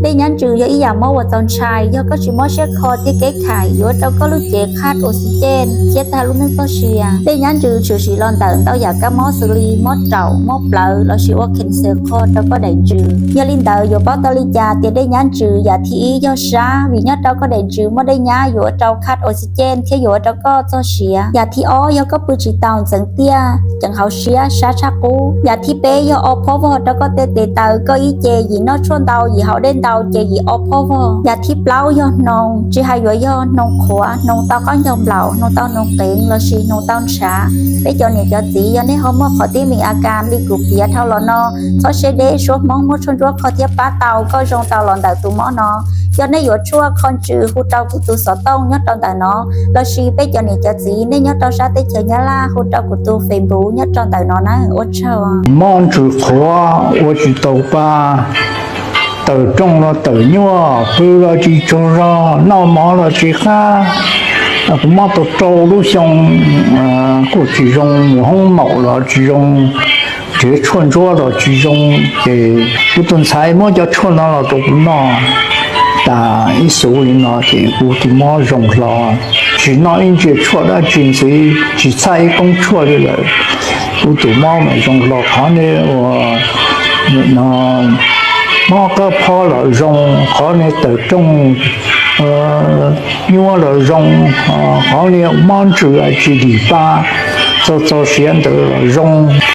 Dej nyab ntsws yog ib yam mob uas txaus ntshai, yog koj tsis mob siab kho thiab kev khais yuav ua rau koj lub cev qhab oxygen thiab tag lub neej txoj sia. Dej nyab ntsws tshwm sim los ntawm ntau yam kab mob xws li mob raum, mob plawv lossis ua cancer qho rau koj daim ntsws. Yog li ntawd yuav paub tau li cas tias dej nyab ntsws? Yam thib ib yog sab, vim nyob rau koj daim ntsws muaj dej nyab yuav ua rau qhab oxygen thiab yuav ua rau koj txoj sia. Yam thib ob yog koj pw tsis taus, ntxeev tiaj, ceev hauv siab, sab tshaj qub. Yam thib peb yog o phob vog rau koj tej tes taw, koj ib ce yim noj tshuaj ntau, yim haus dej ntau ces yim o phob vog. Yam thib plaub yog hnoos, tsis hais yuav yog hnoos qhuav, hnoos tau qaub ncaug nplaum, hnoos tau hnoos qeev lossis hnoos tau ntshav. Peb cov niam cov txiv, yog nej ho muaj qhov tib me a kas li kuv piav dhau los no, txhob siab deb, suab Hmoob muaj tshuaj ntsuab kho thiab pab tau koj zoo tau los ntawm tus mob no. Yog nej yuav tshuaj kho ntsws hu rau kuv tus xov tooj nyob rau ntawm no, lossis peb cov niam cov txiv nej nyob rau sab teb chaws Nyab Laj hu rau kuv tus Facebook nyob rau ntawm no na. Ua tsaug. Mob ntsws qhuav ua tsis tau pa, tawm rooj los tawm nyuaj, pw los tsis tsaug zog, noj mov los tsis qab. Kuv mob tau rau lub xyoo, kuj tsis zoo, mus hoob maum los tsis zoo, nrhiav tshuaj ntsuab los tsis zoo, ces kuv tus ntxhais muab cov tshuaj no los rau kuv noj tas ib xub li no ces kuv tus mob zoo hlo. Tsis noj ib ntsia tshuaj dab tsi ntxiv, tsis txhaj ib koob tshuaj li lawm, kuv tus mob mas zoo hlo. Qhov nej ua no, mob kab phob los zoo, qhov nej tawm rooj nyuaj los zoo, qhov nej mob ntsws tsis dim pa, txog txog siav ntawd los zoo.